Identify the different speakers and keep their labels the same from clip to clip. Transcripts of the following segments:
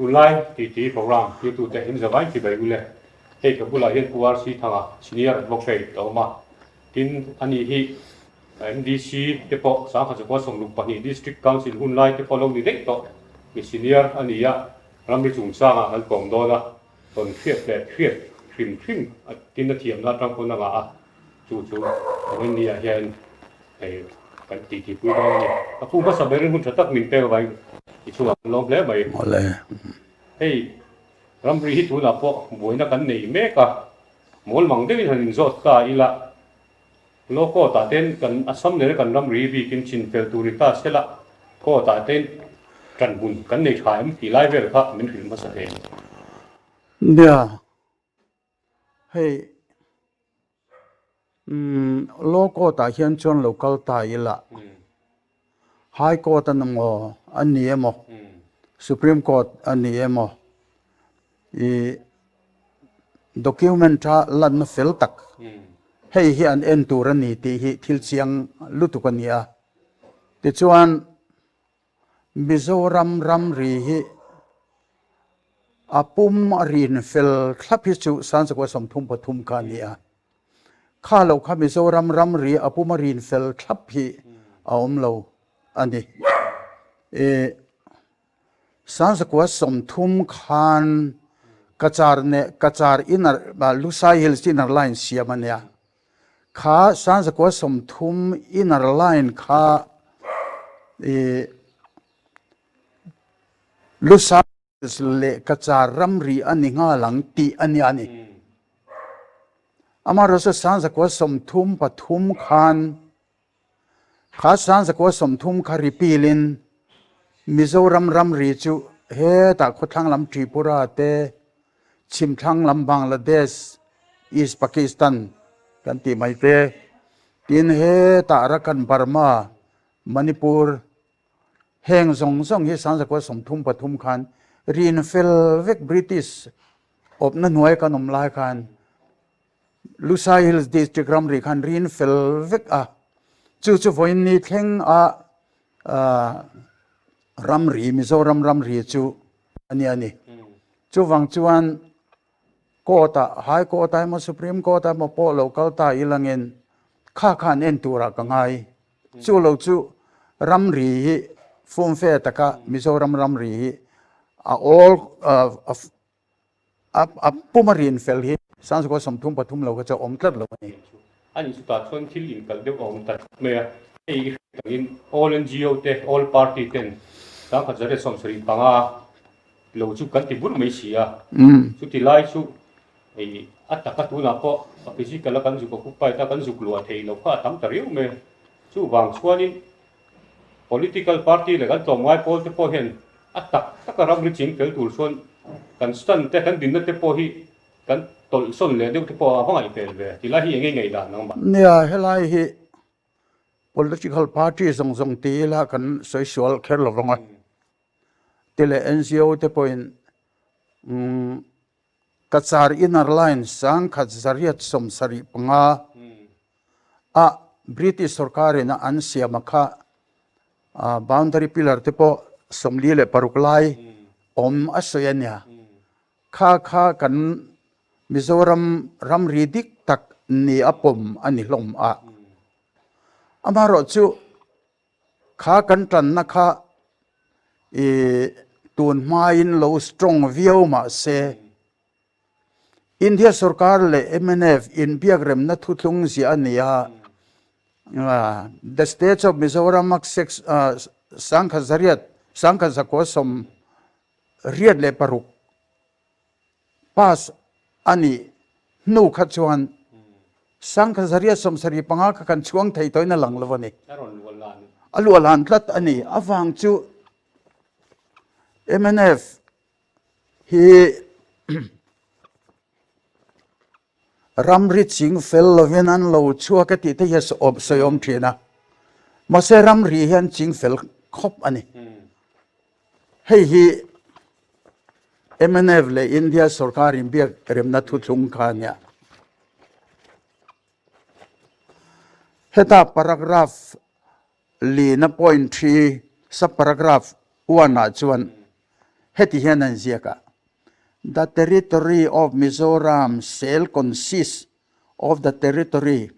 Speaker 1: Tunlai titi program tirtute in zavai chibai ule. Hei ka bulah hian Pu RC Thanga, Senior Advocate a awm a. Tin, ani hi MDC te pawh Sangkhat 62 District Council hun lai te pawh lo ni daih tawh mi senior a ni a, ramri chungchangah kan kawm dawn a, tawn hriat leh hriat hrim hrim a tin a thiamna atang pawn a ngah a, chu chu Vawiin ah hian hei kan titi pui dawn a ni. A pu hmasa berin hun tha tak min pek avangin i chungah kan lawm hle mai. Hei ramri hi tunah pawh buaina kan nei mek a, Mawl mang deuhin han inzawt ta ila, Law court ah ten kan Assam nena kan ramri bikin chin fel tur ni ta sela, court ah ten ṭan hmun kan nei ṭha em tih lai vel kha min hrilh hmasa hle.
Speaker 2: Nia, hei umm Law court ah hian chuan lo kal ta ila, High court a emaw a ni emaw, Supreme court a ni emaw, ih document a lanna fel tak hei hi an en tur a ni tih hi thil chiang lutuk a ni a. Tichuan Mizoram ramri hi a pum a rin fel thlap hi chu Sanchakua 33 kha a ni a. Kha lo kha Mizoram ramri a pum a rin fel thlap hi a awm lo a ni. Ih. 1930 khan Cachar neh Cachar inner Lushai Hills inner line siam a nia. Kha 1930 inner line kha i Lushai Hills leh Cachar ramri a ni nghal ang tih a nia a ni. Amaherawhchu 1933 khan Kha 1930 kha repeal-in Mizoram ramri chu hetah khawthlang lam Tripura te, chhimthlang lam Bangladesh, East Pakistan kan tih mai te, tin hetah Arakan, Burma, Manipur heng zawng zawng hi 1933 khan rin fel vek British awpna hnuai kan awm lai khan Lushai Hills District ramri khan rin fel vek a, chu chu vawiin ni thleng a ramri, Mizoram ramri chu a nia ni. Chuvang chuan court ah, High Court ah emaw Supreme Court ah emaw pawh lo kal ta ilangin kha khan en turah ka ngai. Chu lo chu ramri hi fumfe taka Mizoram ramri hi a awl A pum a rin fel hi Sangchukua 33 lo kha chu a awm tlat lo a ni.
Speaker 1: A nih chutah chuan thil inkalh deuh a awm ta tlat mai a, hei i hriat angin all NGO te, all party ten 1975 lo chu kan ti bur mai si a, chuti lai chu hei a taka tunah pawh a physical a kan zuk occupied a kan zuk luah theih loh kha a tam ta riau mai a, chuvang chuanin Political party leh kan tlawmngai pawl te pawh hian a tak taka ramri ching fel tur chuan kan stand te, kan dinna te pawh hi kan tawlh sawn leh deuh te pawh a va ngaihpel ve. Ti lai hi eng nge ngaihdan nangmah?
Speaker 2: Nia, helai hi political party zawng zawng ti ila kan sawi sual kher lo vang a. Ti leh NGO te pawhin Cachar Inner Line 1975 a British sorkarin a an siam a kha boundary pillar te pawh 46 lai awm a sawi a nia. Kha kha kan Mizoram ramri dik tak ni a pawm a ni hlawm a. Amaherawhchu Kha kan tanna kha i tun hmain lo strong viau mah se, India sorkar leh mnf inbiakremna thuthlung ziah a ni a, The States of Mizoram Act 1986 Pass a nih hnu kha chuan 1975 kha kan chhuang thei tawhin a lang lo a ni. A luah lan tlat a ni. Avang chu mnf hi ramri ching fel lovin an lo chhuak e tih te hi a sawi awm thin a. Mahse ramri hian ching fel khawp a ni. Hei hi mnf leh India sorkar inbiak remna thuthlung kha a nia. Heta paragraph lina point thi sub paragraph one ah chuan. Heti hian an ziak a, The territory of Mizoram shall consist of the territory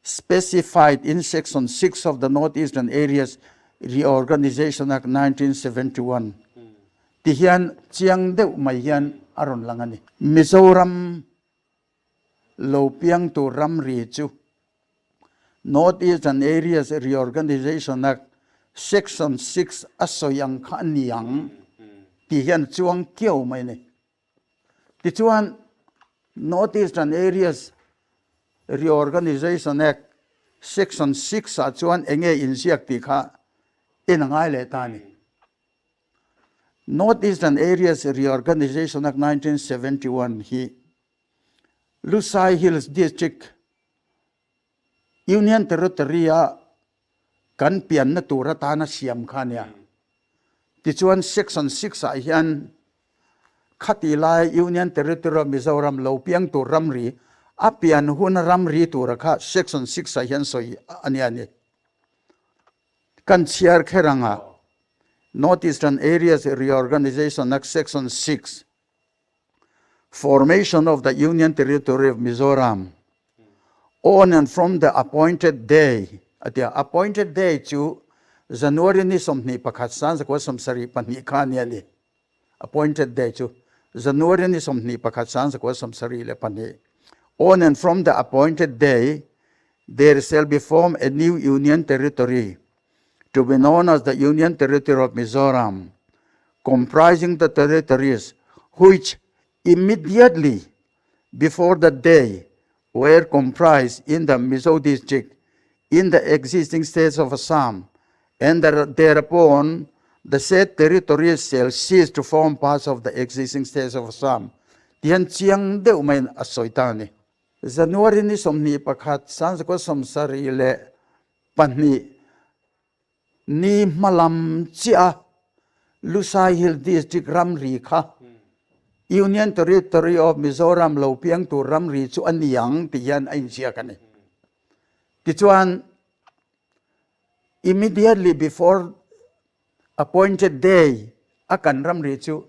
Speaker 2: specified in section 6 of the North Eastern Areas Reorganisation Act 1971 ti hian chiang deuh mai hian a rawn lang a ni. Mizoram lo piang tur ramri chu North Eastern Areas Reorganisation Act section 6 a sawi ang kha a ni ang tih hian chuang kiau mai a ni. Tichuan, North Eastern Areas Reorganisation Act section 6 ah chuan eng nge inziak tih kha en a ngai leh ta a ni. North Eastern Areas Reorganisation Act 1971 hi Lusai Hills District Union Territory a kan pianna tur atana siam kha a nia. Tichuan Section 6 ah hian khati lai Union Territory of Mizoram lo piang tur ramri a pian huna ramri tura kha Section 6 ah hian sawi a nia ni. Kan chhiar kher anga North Eastern Areas Reorganisation Act Section 6 Formation of the Union Territory of Mizoram on and from the appointed day a ti a, appointed day chu January ni 21 1972 kha a nia ni. Appointed day chu January ni 21 1972. On and from the appointed day there shall be formed a new Union Territory to be known as the Union Territory of Mizoram comprising the territories which immediately before the day were comprised in the Mizo district in the existing states of Assam and thereupon the said territories shall cease to form parts of the existing states of Assam ti hian chiang deuh maiin a sawi ta a ni. January ni 21, 1972 Ni hmalam chiah a Lusai Hill District ramri kha Union Territory of Mizoram lo piang tur ramri chu a ni ang tih hian a inziak a ni. Tichuan, immediately before appointed day a kan ramri chu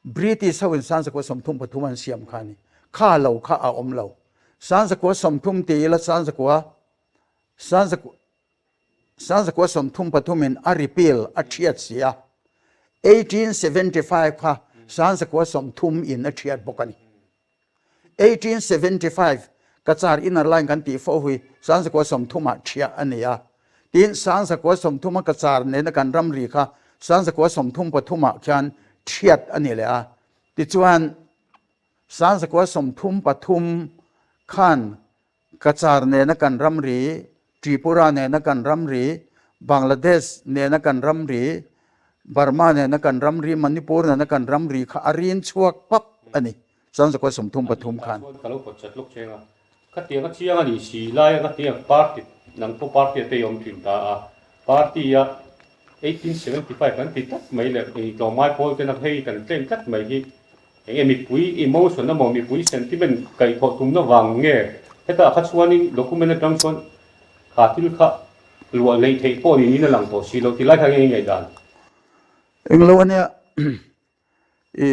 Speaker 2: British ho in 1933 an siam kha a ni. Kha lo kha a awm lo. 1930 ti ila 1933 in a repeal a thiat si a, 1875 kha 1930 in a thiat bawk a ni. 1875 Cachar Inner Line kan tih fo hui 1930 ah thiah a ni a, tin 1930 a Cachar nena kan ramri kha 1933 ah khian thiat a ni leh a, tichuan 1933 khan Cachar nena kan ramri, Tripura nena kan ramri, Bangladesh nena kan ramri, Burma nena kan ramri, Manipur nena kan ramri kha a rin chhuak pap a ni. 1933 khan.
Speaker 1: Chuan ka lo pawt chat lawk cheng a, khatiang a chiang a ni si lai a khatiang party nang pawh party a te i awm thin ta a, party a 1875 kan ti tlat mai leh tlawmngai pawl ten a hei kan claim tlat mai hi Eng nge mipui emotion emaw mipui sentiment kaihthawh tumna vang nge hetah kha chuanin document atang chuan kha thil kha luah neih theih pawh niin a lang tawh si lo ti lai kha eng nge i ngaihdan?
Speaker 2: Englo ania i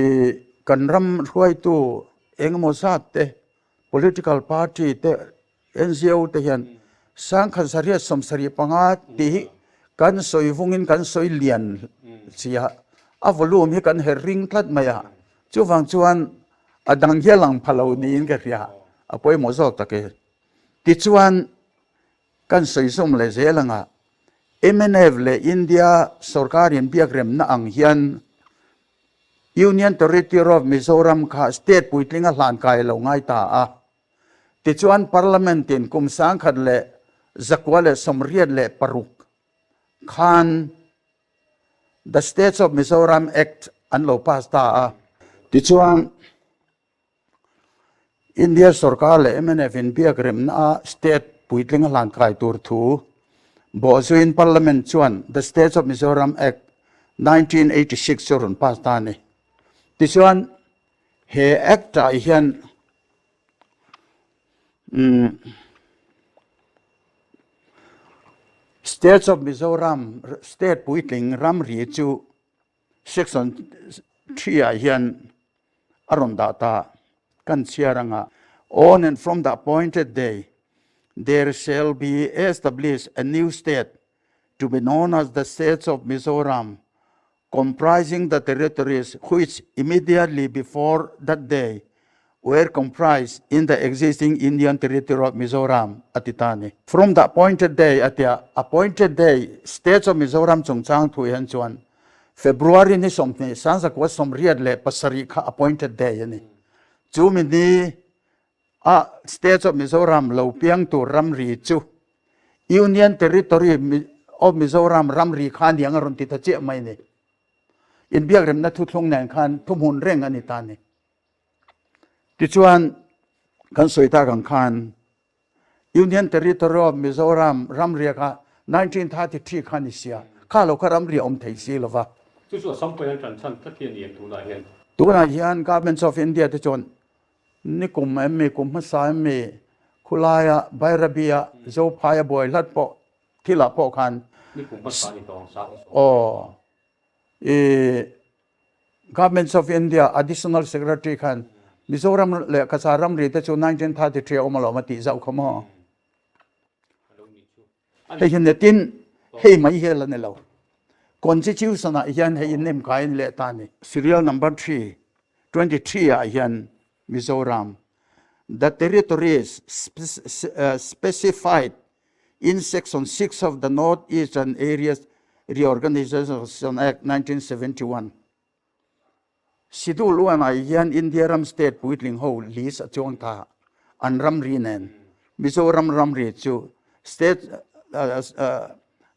Speaker 2: kan ram hruaitu engemaw zat te political party te NGO te hian 1975 tih hi kan sawi vungin kan sawi lian si a, a volume hi kan her ring tlat mai a, chuvang chuan a dang hi a lang pha lo niin ka hria, a pawimawh zawk tak e. Tichuan kan sawi zawm leh zel anga mnf leh India sorkar inbiakremna ang hian Union Territory of Mizoram kha state puitling a hlan kai lo ngai ta a, Tichuan Parliament in kum 1986 khan The States of Mizoram Act an lo pass ta a. Tichuan India sorkar leh mnf in biak remna a state puitling a hlan kai tur thu bawhzuiin Parliament chuan The States of Mizoram Act 1986 chu rawn pass ta a ni. Tichuan he Act ah hian States of Mizoram state puitling ramri chu section 3 ah hian a rawn dah ta. Kan chhiar anga, On and from the appointed day, there shall be established a new state to be known as the States of Mizoram, comprising the territories which immediately before that day were comprised in the existing Indian territory of Mizoram, a ti ta a ni. From the appointed day a tia, appointed day States of Mizoram chungchang thu hian chuan February ni 20 1987 kha appointed day a ni. Chu mi ni a States of Mizoram lo piang tur ramri chu Union Territory of Mizoram ramri kha aniang a rawn ti ta chiah mai a ni. Inbiakremna thuthlung nen khan thuhmun reng a ni ta a ni. Tichuan kan sawi tak ang khan Union Territory of Mizoram ramria kha 1933 kha ni sia, kha lo kha ramria awm thei si lova.
Speaker 1: Chu chu Assam pawhin an tan chhan tlat hi a ni em tunah hian?
Speaker 2: Tunah hian Governments of India te chuan ni kum em mi, kum hmasa em mi, khulaia Bairabi-a Zophaia buai hlat pawh thilah pawh khan
Speaker 1: Ni kum hmasa ni tawng sang sawm.
Speaker 2: Aw i Governments of India Additional Secretary khan Mizoram leh Cachar ramri te chu 1933 a awm alawm a tih zauh kha maw? Hei hi netin hei mai hi a la ni lo. Constitution ah hian hei in nem kai in leh ta ni. Serial number 3, 23 ah hian Mizoram The territories specified in Section 6 of the North Eastern Areas Reorganisation Act 1971. Schedule 1 ah hian India ram state puitling ho list a chuang ta an ramri nen Mizoram ramri chu state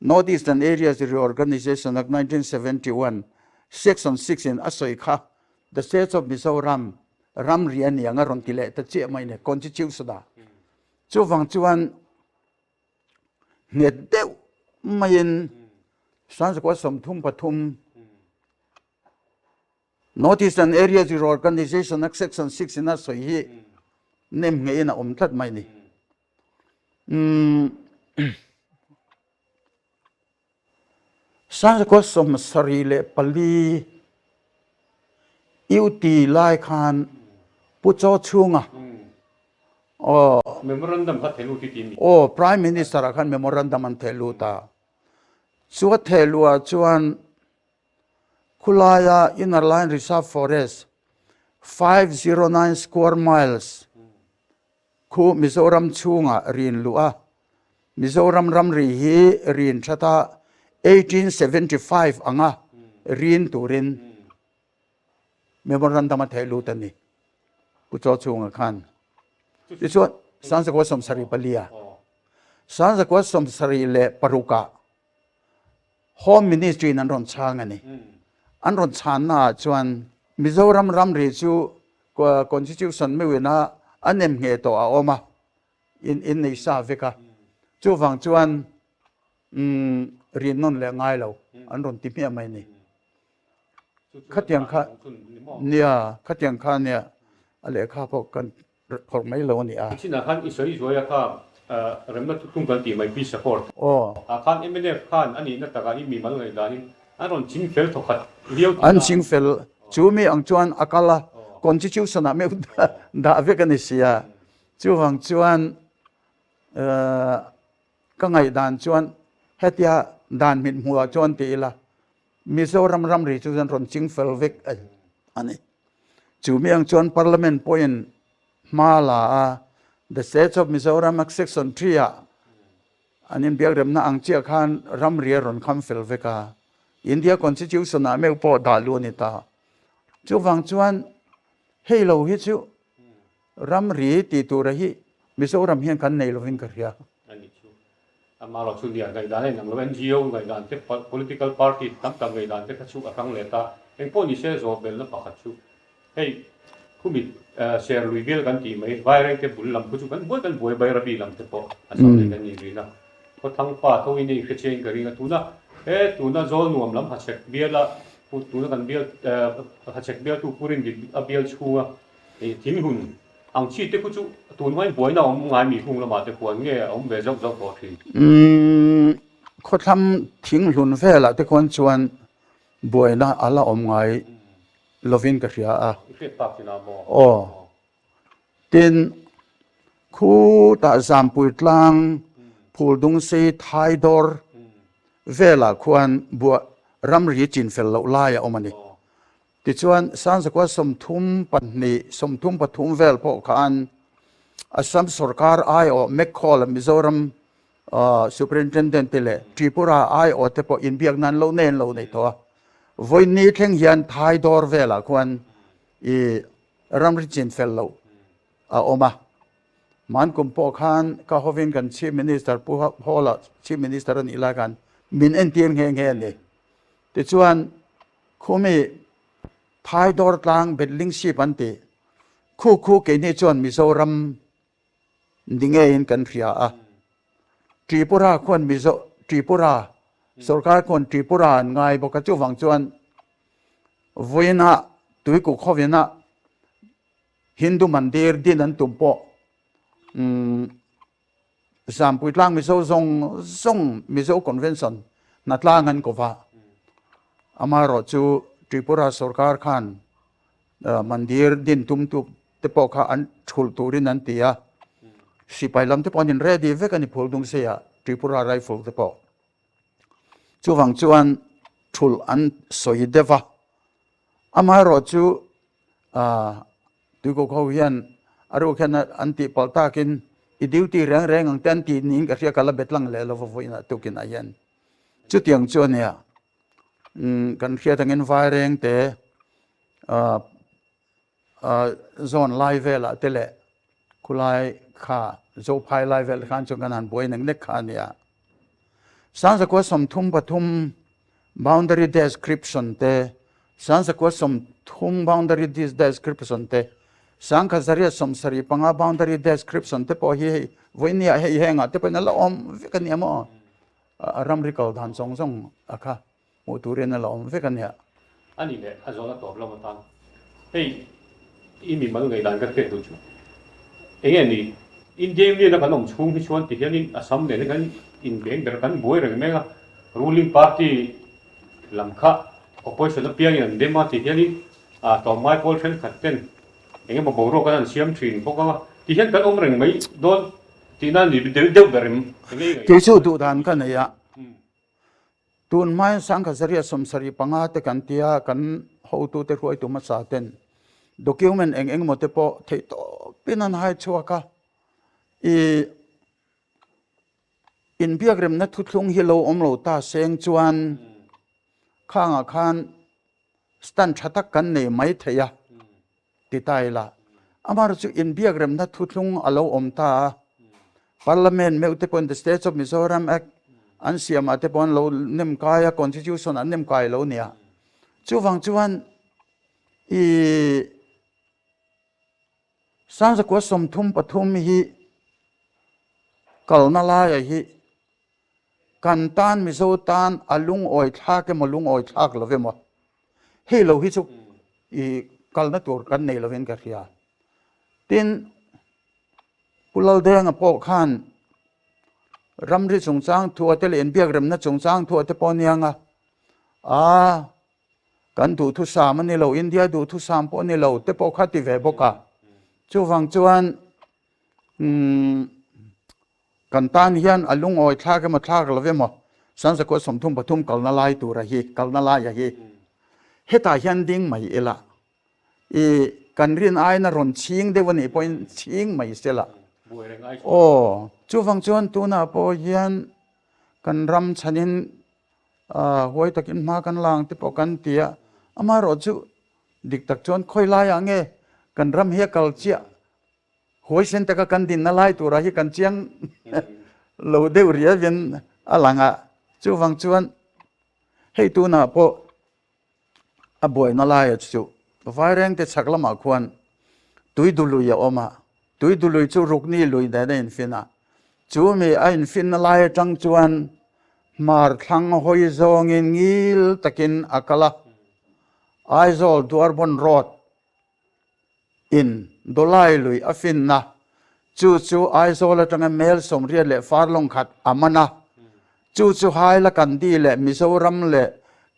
Speaker 2: North Eastern Areas Reorganisation Act 1971 Section 6 in a sawi kha The States of Mizoram ramri a niang a rawn ti leh ta chiah mai ni Constitution ah. Chuvang chuan nghet deuh maiin Sanzakua 33 North Eastern Area Zero Organization a Section 6 in a sawi hi nem ngeiin a awm tlat mai ni. Sangzakua 74 UT lai khan Pu Chaw Chhunga aw
Speaker 1: Memorandum kha theh lut i ti mi?
Speaker 2: Aw, Prime Minister ah khan memorandum an theh lut a. Chu a theh luh ah chuan khulaia Inner Line Reserve Forest 509 square miles Khu Mizoram chhungah rin luh a, Mizoram ramri hi rin that a 1875 anga rin turin memorandum a theh lut a ni. Pu Chaw chhunga khan. Tichuan 1974 a 1976 ah Home Ministry in an rawn chhang a ni. An rawn chhanna ah chuan Mizoram ramri chu Constitution meuhin a a nem ngheh tawh a awm a, in in nei sa vek a. Chuvang chuan rin nawn leh ngai lo an rawn ti hmiah mai ni. Khatiang kha nia, khatiang kha nia a lehkha pawh kan Phawrh mai lo a ni a.
Speaker 1: Chinah khan i sawi zuai a kha remna thuthlung kan tih mai Peace Accord
Speaker 2: Aw.
Speaker 1: Ah khan mnf khan a nihna takah i mimal ngaihdanin an rawn ching fel thawkhat viau tih
Speaker 2: An ching fel chu mi ang chuan a kal a, Constitution ah meuh dah vek a ni si a. Chuvang chuan ka ngaihdan chuan hetia dan mit hmuh ah chuan ti ila Mizoram ramri chu an rawn ching fel vek a ni. Chu mi ang chuan Parliament pawhin hma la a, The States of Mizoram Act Section 3 ah an inbiakremna ang chiah khan ramri a rawn kham fel vek a, India Constitution ah meuh pawh dah luh a ni ta. Chuvang chuan hei lo hi chu ramri tih tura hi Mizoram hian kan nei lovin ka hria.
Speaker 1: Amaherawh chu nia ngaihdan a inang lo, NGO ngaihdan te, political party tam tak ngaihdan te kha chu a hrang let a, engpawh ni se zawh belna pakhat chu hei khumi ser lui bial kan tih mai Vaireng te bul lam khu chu kan buai kan buai Bairabi lam te pawh a sam leh kan ni rin a, khawthlang pa tho in hei hre chiangin ka ring a, tuna he tuna zawl nuam lam hachhek biala tuna kan bial hachhek bialtu Pu Rindik a bial chhunga thinghlun Ang chi te khu chu tun hmain buaina a awm ngai mi hung lamah te khuan nge a awm ve zauh zauh tawh thin?
Speaker 2: Umm, khawthlam thinghlun velah te khuan chuan buaina a la awm ngai. lovin ka hria a. Aw. Tin, khutah Zampui tlang Phuldungsei Thaidawr velah khuan buah ramri chinfel loh lai a awm a ni. Tichuan, Sanzakua 32, 33 vel pawh khan Assam sorkar aiawh McCall-a Mizoram Superintendent te leh Tripura aiawh te pawh inbiak nan lo nei an lo nei tawh a. Vawiin thleng hian Thaidawr velah khuan i ramri chinfel loh a awm a. Hmankum pawh khan ka hovin kan Chief Minister Pu Hawla Chief Minister a nih lai khan min entir nghe nghe a ni. Tichuan, Khumi Thaidawr tlang Betling Ship an tih khu khu keini chuan Mizoram ni ngeiin kan hria a. Tripura khuan Mizo Tripura sorkar khuan Tripura an ngai bawk a, chuvang chuan vawiinah Tuikuk khawinah Hindu Mandir din an tum pawh umm Zampui tlang Mizo zawng zawng Mizo Convention hna tlang an ko va. Amaherawh chu Tripura sorkar khan mandir din tum tu te pawh kha an thulh turin an ti a. Sipai lam te pawh an in ready vek a ni phul dung se ah Tripura Rifle te pawh. Chuvang chuan thulh an sawi deuh va. Amaherawh chu Tuikuk ho hian a ruk hian an tih palh takin i duty reng reng ang te an tih niin ka hria ka la bet lang leh lo va vawiinah tukinah hian chutiang chu a nia. Kan hriat angin vaireng te zawn lai velah te leh khulai kha Zophai lai vel khan chuan kan han buai nek nek kha a nia. Sangzakua 33 boundary description te, Sangzakua 30 boundary description te, 1175 boundary description te pawh hi hei vawinia hei hengah te pawhin a la awm vek a nia maw? A ramri kal dan zawng zawng a kha. Hmuh turin a la awm vek a nia.
Speaker 1: A ni leh, a zawn a tawp lam atan. Hei, i mimal ngaihdan ka hriat duh chu. Enge ni, India Union a kan awm chhung hi chuan ti hianin Assam nen hian kan inbeng ber kan buai reng mek a, ruling party lam kha opposition apiangin an dem a ti hianin tlawmngai pawl thenkhat ten engemaw boruak an han siam thin bawk ang a, ti hian kan awm reng mai dawn tihna ni deuh ber em? Enge i ngaihdan?
Speaker 2: Kei chu duhdan ka nei a. Tun hmain 1175 te kan tia kan hotute hruaitu hmasa ten document eng eng emaw te pawh theih tawpin an hai chhuak a, i inbiakremna thuthlung hi lo awm lo ta seng chuan khangah khan stand tha tak kan nei mai thei a. Ti ta ila, amaherawh chu inbiakremna thuthlung a lo awm ta a, Parliament meuh te pawhin the States of Mizoram Act an siamah te pawh an lo nem kai a, Constitution an nem kai lo nia. Chuvang chuan i 1933 hi kalna laia hi Kan tan Mizo tan a lungawi thlak emaw lungawi thlak lo emaw hei lo hi chu i kalna tur kan nei lovin ka hria. Tin, Pu Laldenga pawh khan ramri chungchang thuah te leh inbiakremna chungchang thuah te pawh aniang a, aa kan duhthusam a ni lo, India duhthusam pawh a ni lo te pawh kha ti ve bawk a. Chuvang chuan umm Kan tan hian a lungawi thlak emaw thlak lo emaw Sanzakua 33 kalna lai tura hi kalna laia hi hetah hian ding mai ila i kan rin aiin a rawn chhing deuh a nih pawhin chhing mai sela aw chuvang chuan tunah pawh hian kan ram chhanin huai takin hma kan la ang te pawh kan ti a amaherawhchu dik tak chuan khawi laiah nge kan ram hi a kal chiah Huaisen taka kan dinna lai turah hi kan chiang lo deuh riavin a lang a, chuvang chuan hei tunah pawh a buaina laia chu Vairengte chhak lamah khuan Tuidului a awm a, Tuidului chu Rukni lui nen a infin a, chumi a infinna lai atang chuan hmar thlang hawi zawngin ngil takin a kal a, Aizawl Duarbon Road In Dawlai lui a finna chu chu Aizawl atanga mel 80 leh farlawng khat a man a, chu chu Hailakandi leh Mizoram leh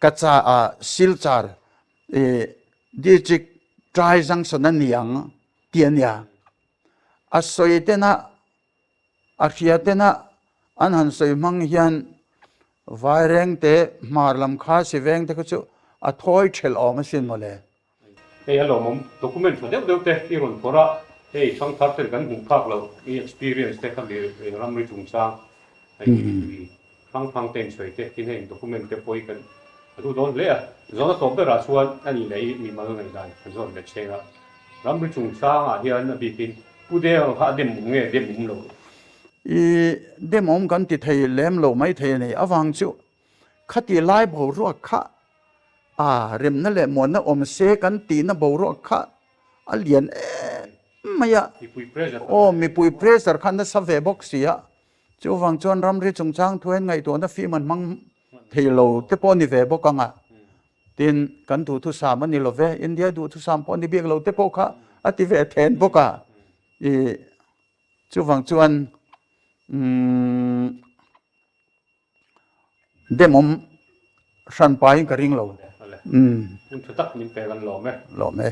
Speaker 2: Kacha ah Silchar i District Tri Junction a ni ang tih a nia. A sawi tena a hria tena an han sawi hmang hian Vairengte hmar lam kha Siveng te kha chu a thawi thelh awm asin mawle.
Speaker 1: Hei a lawmawm document tha deuh deuh te i rawn phawrh a, hei thangthar ten kan hmuh phak loh i experience te kha mi ramri chungchang hei mi hrang hrang te insawi te tin heng document te pawh hi kan a duh dawn hle a. Zawhna tawp berah chuan a nih leh i mimal ngaihdan kan zawt leh cheng a, ramri chungchangah hian a bikin Pu Deng kha a dem awm nge dem awm lo?
Speaker 2: I dem awm kan ti thei lem lo mai thei a ni. Avang chu khati lai boruak kha A remna leh muanna awm se kan tihna boruak kha a lian em mai a.
Speaker 1: Mipui pressure kha.
Speaker 2: Aw, mipui pressure kha nasa ve bawk si a. Chuvang chuan ramri chungchang thu hian ngaihtuahna fim an hmang thei lo te pawh a ni ve bawk ang a. Tin, kan duhthusam a ni lo ve, India duhthusam pawh a ni bik lo te pawh kha a ti ve then bawk a. I chuvang chuan umm. Demawm hran pahin ka ring lo.
Speaker 1: Hun tha tak min pek an lawm e.
Speaker 2: Lawm e.